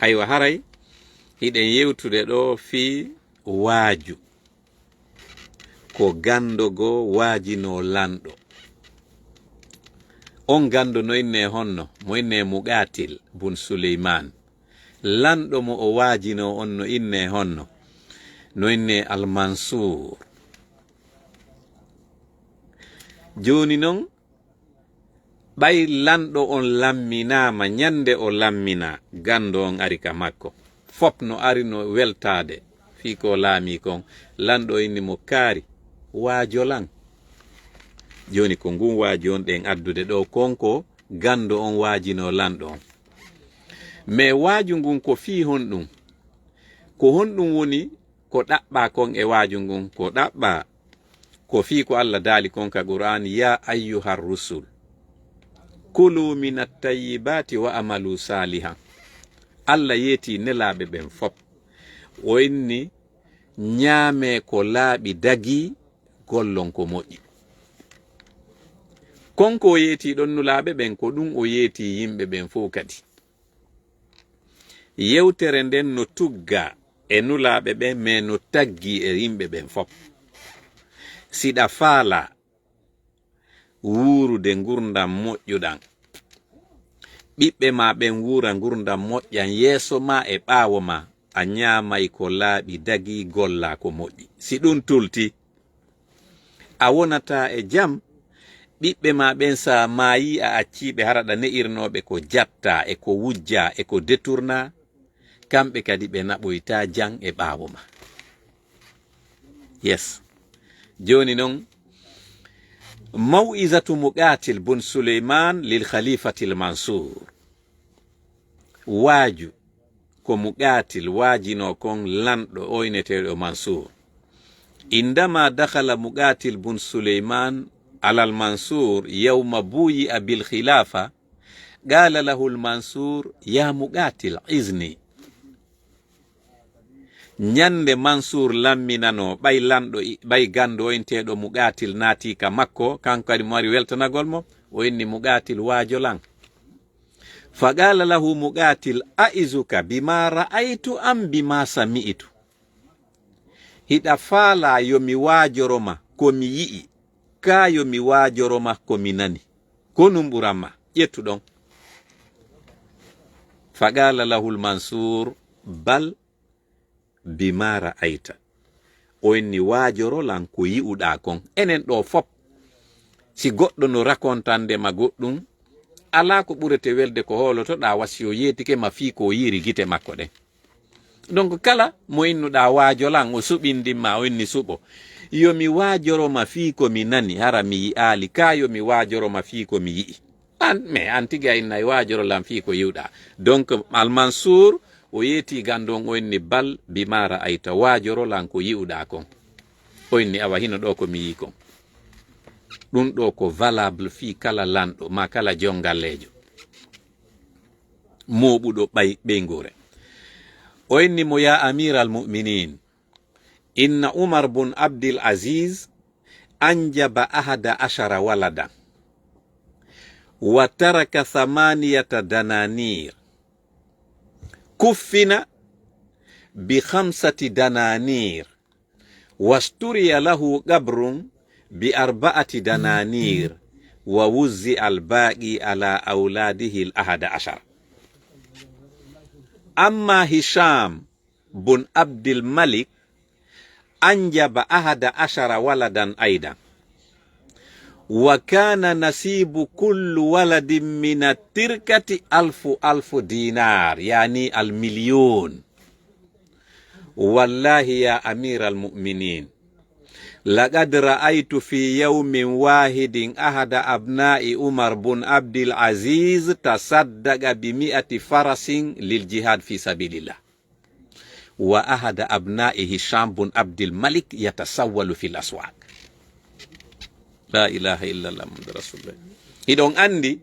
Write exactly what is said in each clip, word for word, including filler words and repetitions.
Aywa, haray hiɗen yewtude ɗo fii waaju ko ganndo goo waajinoo lanɗo. On ganndo no innee honno? Mo innee Muqaatil bun Suleymaan. Lanɗo mo o waajinoo on no innee honno? No innee Almansuur. Jooni non, ɓay lanɗo on lamminaama, ñande o lamminaa, ganndo on ari ka makko. Fop no ari no weltaade fii ko laamii kon. Lanɗo inni mo, "Kaari, waajo lan." Jooni ko ngun waaju on ɗen addude ɗo kon ko ganndo on waajinoo lanɗo on. Mais waaju ngun ko fii honɗun? Ko honɗun woni ko ɗaɓɓaa kon e waaju ngun? Ko ɗaɓɓaa ko fii ko Alla daali kon ka Qur'aan, "Yaa ayyuhar rusul, kulu minat tayyibaati wa amalu saalihan." Alla yeetii nelaaɓe ɓen fop. O inni, "Ñaamee ko laaɓi dagii, gollon ko moƴƴi." Kon ko o yeetii ɗon nulaaɓe ɓen, ko ɗun o yeetii yimɓe ɓen fow kadi. Yewtere nden no tugga e nulaaɓe ɓen, mais no taggi e yimɓe ɓen fop. Siɗa faala wuurude ngurndan moƴƴuɗan, ɓiɓɓe ma ɓen wuura ngurndan moƴƴan yeeso ma e ɓaawo ma, a ñaamay ko laaɓi dagii, gollaa ko moƴƴi. Si ɗun tulti, a wonataa e jam. Ɓiɓɓe ma ɓen, sa maayii, a accii ɓe, hara ɗa ne'irnoo ɓe ko jattaa e ko wujjaa e ko detournaa, kamɓe kadi ɓe naɓoytaa jam e ɓaawo ma. Yes. Jooni non, maw'izatu Muqaatil bun Suleymaan lil Khaliifatil Mansuur. Waaju ko Muqaatil waajinoo kon lanɗo oyneteeɗo Mansuur. Indama dakhala Muqaatil bun Suleymaan alal Mansuur yawma buyi'a bil khilaafa, qaala lahul Mansuur, "Yaa Muqaatil, izni." Ñande Mansuur lamminanoo, ɓay lanɗo i-, ɓay ganndo oynteeɗo Muqaatil naatii ka makko, kanko kadi mo ari weltanagol mo, o inni, "Muqaatil, waajo lan." Fa qaala lahu Muqaatil, "A'izuka bima ra'aytu am bima sami'tu?" Hiɗa faalaa yo mi waajoro ma ko mi yi'i, kaa yo mi waajoro ma ko mi nani? Ko nun ɓuran ma? Ƴettu ɗon. Fa qaala lahul Mansuur, "Bal bima ra'ayta." O inni, "Waajoro lan ko yi'uɗaa kon." Enen ɗoo fop, si goɗɗo no rakontande ma goɗɗun, alaa ko ɓurete welde ko hoolotoɗaa wa si o yeetike ma fii ko o yi'iri gite makko ɗen. Donc, kala mo innuɗaa, "Waajo lan," o suɓindin ma, o inni, "Suɓo." Yo mi waajoro ma fii ko mi nani, hara mi yi'aali, kaa yo mi waajoro ma fii ko mi yi'i? An, mais an tigi a innay, "Waajoro lan fii ko yi'uɗaa." Donc, Almansuur, o yeetii ganndo on, o inni, "Bal bima ra'ayta, waajoro lan ko yi'uɗaa kon." O inni, "Awa, hino ɗoo ko mi yi'i kon." Ɗun ɗoo ko valable fii kala lanɗo, maa kala jongalleejo mooɓuɗo ɓay-, ɓeynguure. O inni mo, "Yaa Amiiral Mu'miniin, inna Umar bun Abdil Aziz anjaba ahada ashara waladan, wa taraka thamaniyata dananir, kuffina bi khamsati dananir, washturiya lahu qabrun bi arba'ati dananir, wa wuzzi al-baqi ala awladihi al-ahada ashar." Amma Hisham bun Abdil Malik anjaba ahada ashara waladan aidan. Wa kana nasibu kullu waladin min at-tirkati alfu, alfu dinar, yani al-milyon. Wallahi ya Amir al-Mu'minin, laqad ra'aytu fi yawmin wahidin ahada abna'i Umar bun Abdil Aziz tasaddaqa bi mi'ati farasin lil jihad fi sabilillah. Wa ahada abna'i Hisham bun Abdil Malik yatasawwalu fil aswaq. La ilaha illallah Muhammadu Rasulullah. Hiɗon andi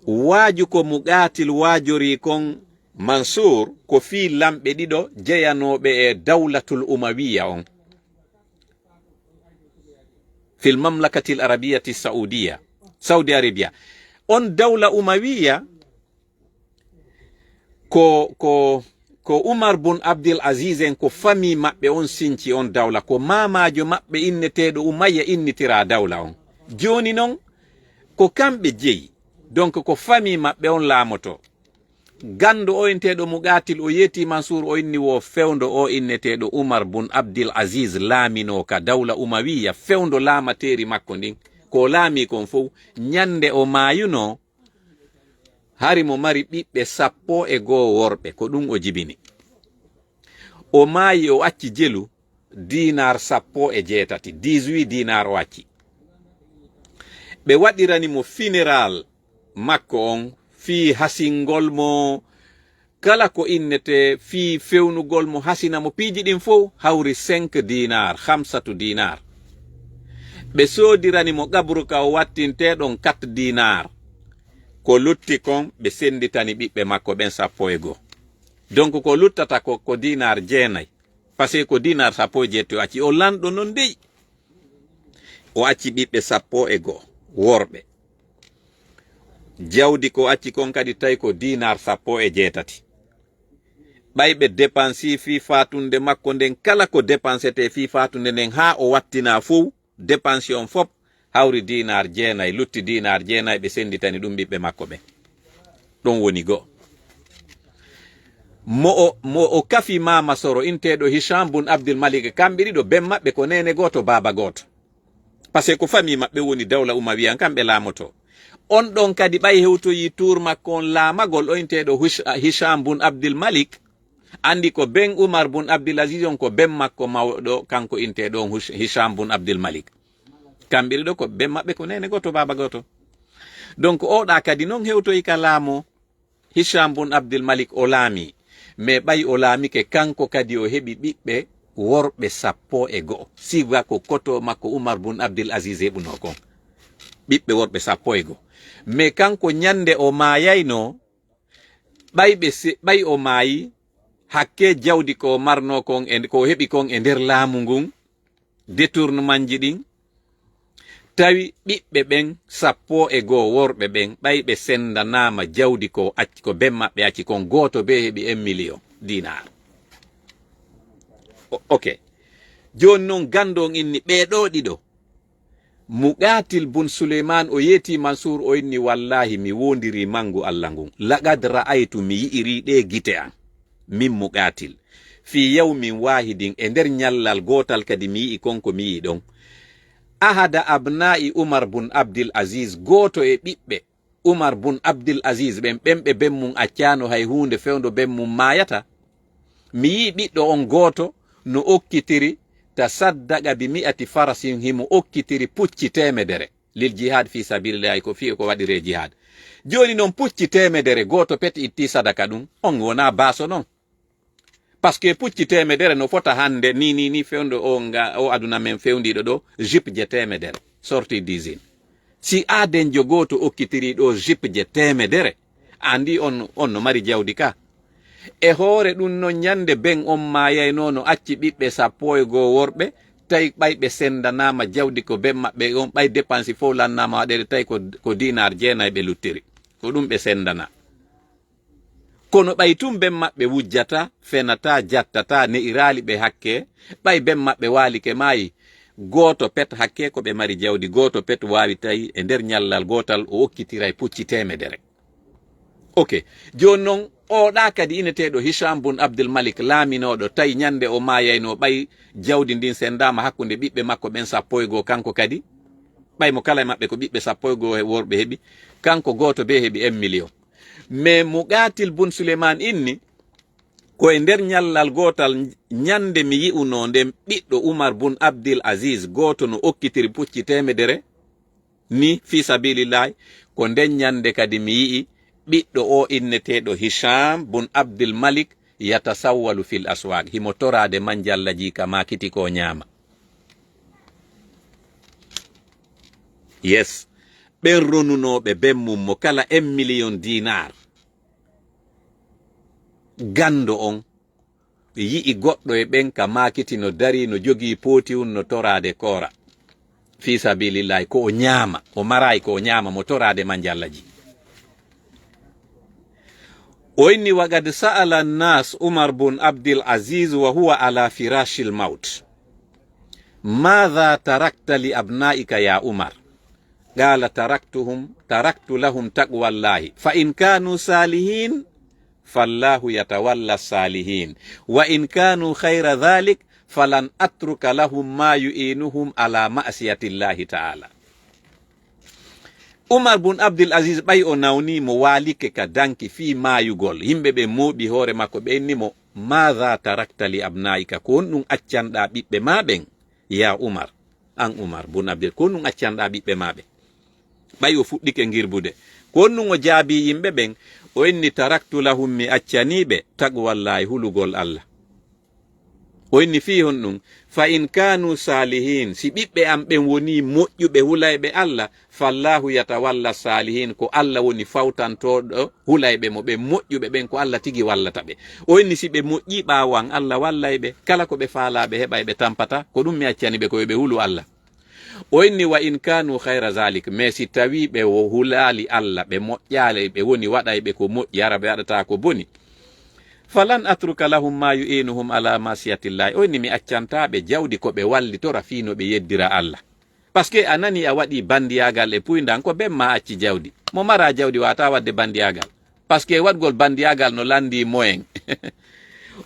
waaju ko Muqatil waajori kon Mansuur ko fii lamɓe ɗiɗo jeyanooɓe e Dawlatul Umawiya on. Fil Mamlakatil Arabiyati Saudiya, Saudi Arabia. On dawla Umawiya, Ko, ko, ko Umar bun Abdil Aziz en, ko famii maɓɓe on sinci on dawla, ko maamaajo maɓɓe inneteeɗo Umayya innitiraa dawla on. Jooni non, ko kamɓe jeyi, donc ko famii maɓɓe on laamoto. Ganndo o inneteeɗo Muqaatil o yeetii Mansuur, o inni wo fewndo o inneteeɗo Umar bun Abdil Aziz laaminoo ka dawla Umawiyya, fewndo laamateeri makko ndin. Ko o laamii kon fow, ñannde o maayunoo, hari mo mari ɓiɓɓe sappo e goo worɓe, ko ɗum o jibini. O maayi, o acci jelu diinaar sappo e jeetati, dix-huit diinaar o acci. Ɓe waɗirani mo funeral makko on fii hasingol mo, kala ko innetee fii fewnugol mo, hasina mo piiji ɗin fow, hawri cinq diinaar, khamsatu diinaar. Ɓe soodirani mo qabru ka o wattintee ɗon, quatre diinaar. Ko lutti kon, ɓe sennditani ɓiɓɓe makko ɓen sappo e goo. Donc ko luttata ko, ko diinaar jeenay. Parce que ko diinaar sappo e jeetati o acci. O lanɗo non dey. O acci ɓiɓɓe sappo e goo worɓe. Jawdi ko acci kon kadi tawi ko diinaar sappo e jeetati. Ɓay ɓe depansii fii faatunde makko nden, kala ko depansetee fii faatunde nden haa o wattinaa fow, depansi on fop hawri diinaar jeenay, lutti diinaar jeenay, ɓe sennditani ɗum ɓiɓɓe makko ɓen. Ɗon woni goo. Mo o, mo o kafi maama soro, inneteeɗo Hisham bun Abdul Malik, kamɓe ɗiɗo, ben maɓɓe ko neene gooto, baaba gooto. Parce que ko famii maɓɓe woni dawla Umawiya, kamɓe laamoto. On ɗon kadi ɓay hewtoyii tuur makko on laamagol, o inneteeɗo Hush-, Hisham bun Abdul Malik, anndi ko ben Umar bun Abdul Aziz on, ko ben makko mawɗo, kanko inneteeɗo on Hush-, Hisham bun Abdul Malik. Kamɓe ɗiɗo ko ben maɓɓe ko neene gooto, baaba gooto. Donc, oɗa kadi non hewtoyi ka laamo Hisham bun Abdul Malik, o laami. Mais ɓay o laamike, kanko kadi o heɓi ɓiɓɓe worɓe sappo e go'o. Siga ko koto makko Umar bun Abdul Aziz heɓunoo kon. Ɓiɓɓe worɓe sappo e go'o. Mais kanko ñande o maayaynoo, ɓay ɓe se-, ɓay o maayi, hakkee jawdi ko o marnoo kon e ko o heɓi kon e nder laamu ngun, détournementji ɗin, tawi ɓiɓɓe ɓen sappo e go'o worɓe ɓen, ɓay ɓe senndanaama jawdi ko acci, ko ben maɓɓe acci kon, gooto bee heɓi un million dinar. O-, ok. Jooni non, ganndo on inni ɓee ɗoo ɗiɗo. Muqaatil bun Suleymaan o yeetii Mansuur, o inni, "Wallaahi, mi woondirii manngu Alla ngun. Laqad ra'aytu, mi yi'irii ɗee gite an, min Muqaatil. Fii yawmin waahidin, e nder ñallal gootal kadi mi yi'i kon ko mi yi'i ɗon. Ahada abnaa'i Umar bun Abdil Aziz, gooto e ɓiɓɓe Umar bun Abdil Aziz ɓen, ɓen ɓe ben mun accaano hay huunde fewndo ben mun maayata. Mi yi'i ɓiɗɗo on gooto no okkitiri, tasaddaqa bi mi'ati farasin, himo okkitiri pucci teemedere, lil jihaad fii sabiilillaahi, ko fii ko waɗiree jihaad. Jooni non, pucci teemedere, gooto pet itti sadaka ɗum, on wonaa baaso non?" Parce que pucci teemedere no fota hannde, ni, ni, ni fewndo o nga, o aduna men fewndiiɗo ɗo, jupe je teemedere, sorti d'usine. Si aadenjo gooto okkitirii ɗo jupe je teemedere, anndi on, on no mari jawdi ka. E hoore ɗum non, ñande ben on maayaynoo no acci ɓiɓɓe sappo e go'o worɓe, tawi ɓay ɓe senndanaama jawdi ko ben maɓɓe on, ɓay depansi fow lannaama waɗeede, tawi ko, ko dinar jeenay ɓe luttiri. Ko ɗum ɓe senndanaa. Kono ɓay tun ben maɓɓe wujjataa, fenataa, jattataa, ne'iraali ɓe hakke, ɓay ben maɓɓe waalike maayi, gooto pet hakke ko ɓe mari jawdi, gooto pet waawi tawi e nder ñallal gootal o okkitiray pucci teemedere. Ok, jooni non, oɗa kadi ineteeɗo Hisham bun Abdul Malik, laaminooɗo, tawi ñande o maayaynoo, ɓay jawdi ndin senndaama hakkunde ɓiɓɓe makko ɓen sappo e go'o, kanko kadi, ɓay mo kala e maɓɓe ko ɓiɓɓe sappo e go'o he-, worɓe heɓi, kanko gooto bee heɓi un million. Mais Muqaatil bun Suleymaan inni, ko e nder ñallal gootal ñande mi yi'unoo nden ɓiɗɗo Umar bun Abdil Aziz gooto no okkitiri pucci teemedere ni fii sabiilillaahi, ko nden ñande kadi mi yi'i ɓiɗɗo o inneteeɗo Hisham bun Abdil Malik yatasawwalu fil aswaq, himo toraade manjallaji ka maakiti ko ñaama. Yes, ɓen ronunooɓe ben mum mo kala un million dinar. Ganndo on yi'i goɗɗo e ɓen ka maakiti no darii, no jogii pooti un, no toraade koora. Fii sabiilillaahi, ko o ñaama, o maraay ko o ñaama, mo toraade manjallaji. O inni: وقد سأل الناس عمر بن عبد العزيز وهو على فراش الموت: ماذا تركت لأبنائك يا عمر؟ قال: تركتهم، تركت لهم تقوى الله، فإن كانوا صالحين فالله يتولى الصالحين، وإن كانوا غير ذلك فلن أترك لهم ما يعينهم على معصية الله تعالى. Umar bun Abdul Aziz, ɓay o nawni mo, waalike ka danki fii maayugol, yimɓe ɓe mooɓi hoore makko, ɓe inni mo: ماذا تركت لأبنائك؟ Ko honɗun accanɗaa ɓiɓɓe maa ɓen, yaa Umar? An Umar bun Abdul, ko honɗun accanɗaa ɓiɓɓe maa ɓen? Ɓay o fuɗɗike ngirbude, ko honɗun o jaabii yimɓe ɓen? O inni: تركت لهم, mi accanii ɓe, تقوى الله, hulugol Allah. O inni: fii honɗun? فإن كانوا صالحين, si ɓiɓɓe an ɓen wonii moƴƴuɓe hulayɓe Allah, فالله يتولى الصالحين, ko Allah woni fawtantooɗo hulayɓe mo ɓen, moƴƴuɓe ɓen, ko Allah tigi wallata ɓe. O inni: si ɓe moƴƴii ɓaawo an, Allah wallay ɓe, kala ko ɓe faalaa ɓe heɓay, ɓe tampata. Ko ɗun mi accani ɓe, ko yo ɓe hulu Allah. O inni: وإن كانوا غير ذلك, mais si tawii ɓe wo-, hulaali Allah, ɓe moƴƴaali, ɓe woni waɗayɓe ko moƴƴi, hara ɓe waɗataa ko boni, فلن أترك لهم ما يعينهم على معصية الله. O inni: mi accantaa ɓe jawdi ko ɓe wallitora fii no ɓe yeddira Allah. Parce que a nanii a waɗii bandiyaagal e puyndan, ko ben maa acci jawdi. Mo maraa jawdi waawataa waɗde bandiyaagal. Parce que waɗgol bandiyaagal no lanndii moyen.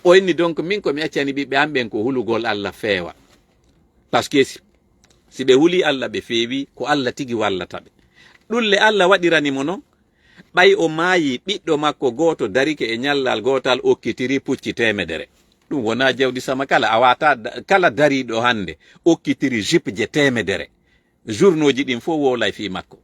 O inni: donc, min ko mi accani ɓiɓɓe an ɓen ko hulugol Allah feewa. Parce que si, si ɓe hulii Allah, ɓe feewii, ko Allah tigi wallata ɓe. Ɗun le Allah waɗirani mo non. Ɓay o maayii, ɓiɗɗo makko gooto darike e ñallal gootal, okkitiri pucci teemedere. Ɗun wonaa jawdi sama kala, a waawataa da-, kala dariiɗo hannde okkitiri jupe je teemedere. Journaux ji ɗin fow wowlay fii makko.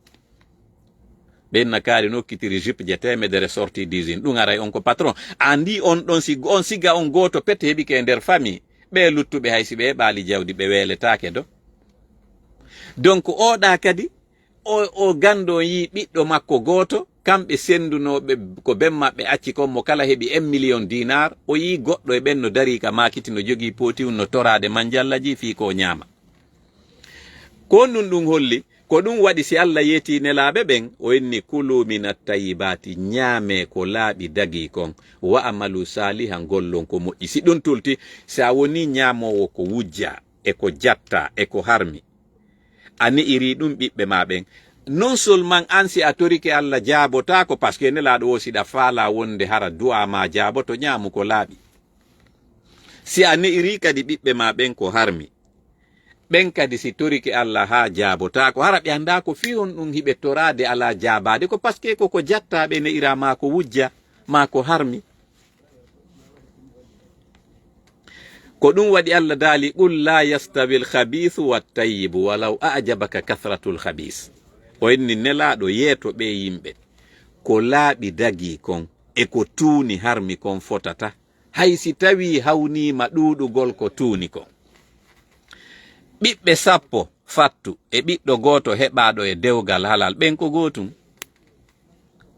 Ɓen na kaari no okkitiri jupe je teemedere sortie d'usine. Ɗun aray on ko patron. Anndi on ɗon si, on siga on gooto pete heɓike e nder famille. Ɓe luttuɓe hay si ɓe heɓaali jawdi ɓe weeletaake do. Donc oɗa kadi, o, o ganndo on yii ɓiɗɗo makko gooto, kamɓe sendunooɓe ko ben maɓɓe acci kon, mo kala heɓi un million dinar, o yii goɗɗo e ɓen no darii ka maakiti, no jogii pooti un, no toraade manjallaji fii ko o ñaama. Ko honɗun ɗun holli? Ko ɗun waɗi si Allah yeetii nelaaɓe ɓen, o inni: كلوا من الطيبات, ñaamee ko laaɓi dagii kon, واعملوا صالحا, gollon ko moƴƴi. Si ɗun tulti, si a wonii ñaamoowo ko wujjaa, e ko jattaa, e ko harmi, a ne'irii ɗun ɓiɓɓe maa ɓen, non seulement an si a torike Allah jaabotaako, parce que nelaaɗo o, si ɗa faalaa wonde hara du'aa maa jaaboto, ñaamu ko laaɓi. Si a ne'irii kadi ɓiɓɓe maa ɓen ko harmi, ɓen kadi si torike Allah haa jaabotaako, hara ɓe anndaa ko fii honɗun hiɓe toraade alaa jaabaade, ko parce que ko ko jattaa ɓe ne'iraa, maa ko wujja, maa ko harmi. Ko ɗun waɗi Allah daali: قل لا يستوي الخبيث والطيب ولو أعجبك كثرة الخبيث. O inni: nelaaɗo, yeeto ɓee yimɓe, ko laaɓi dagii kon e ko tuuni harmi kon fotataa, hay si tawii hawniima ɗuuɗugol ko tuuni kon. Ɓiɓɓe sappo fattu e ɓiɗɗo gooto heɓaaɗo e dewgal halal, ɓen ko gootun?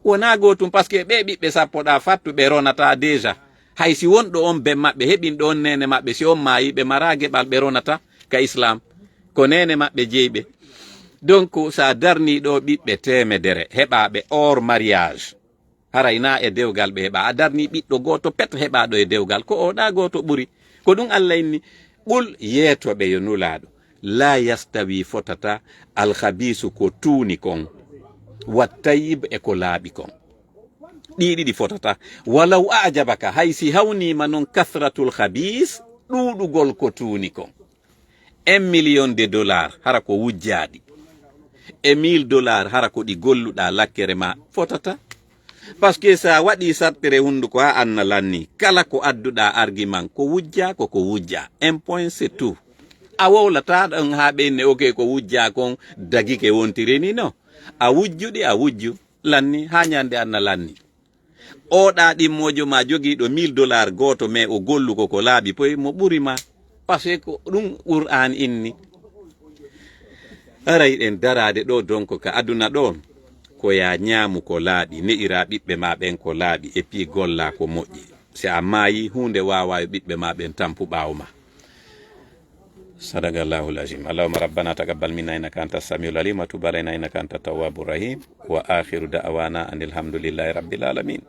Wonaa gootun, parce que ɓee ɓiɓɓe sappo ɗaa fattu ɓe ronataa déjà. Hay si won ɗo on ben maɓɓe heɓinɗo on neene maɓɓe, si on maayii, ɓe maraa geɓal, ɓe ronataa ka Islam. Ko neene maɓɓe jeyi ɓe. Donc, si a darnii ɗoo ɓiɓɓe teemedere heɓaaɓe hors mariage, haray naa e dewgal ɓe heɓaa. A darnii ɓiɗɗo gooto pet heɓaaɗo e dewgal. Ko o ɗaa gooto ɓuri. Ko ɗun Allah inni: قل, yeeto ɓe yo Nulaaɗo, لا يستوي, fotataa, الخبيث, ko tuuni kon, والطيب, e ko laaɓi kon. Ɗii ɗiɗi fotataa. ولو أعجبك, hay si hawniima non, كثرة الخبيث, ɗuuɗugol ko tuuni kon. Un million de dollars, hara ko wujjaaɗi, e mille dollars, hara ko ɗi golluɗaa lakkere maa, fotataa. Parce que si a waɗii sartere hunnduko haa an na lanni, kala ko adduɗaa argument, ko wujjaa, ko ko wujjaa. Un point, c'est tout. A wowlataa ɗon haa ɓe inni: ok, ko wujjaa kon dagike, wontiri nii non. A wujju ɗi, a wujju, lanni, haa ñande an na lanni. Oɗa ɗimmoojo maa jogiiɗo mille dollars gooto, mais o golluko ko laaɓi poy, mo ɓuri ma. Parce que ko ɗun Qur'an inni. Haray ɗen daraade ɗoo, donc, ka aduna ɗoo, ko yaa ñaamu ko laaɓi, ne'iraa ɓiɓɓe maa ɓen ko laaɓi, et puis gollaa ko moƴƴi. Si a maayii, huunde waawaa yo ɓiɓɓe maa ɓen tampu ɓaawo maa. صدق الله العظيم. اللهم ربنا تقبل منا إنك أنت السميع العليم وتب علينا إنك أنت التواب الرحيم. وآخر دعوانا أن الحمد لله رب العالمين.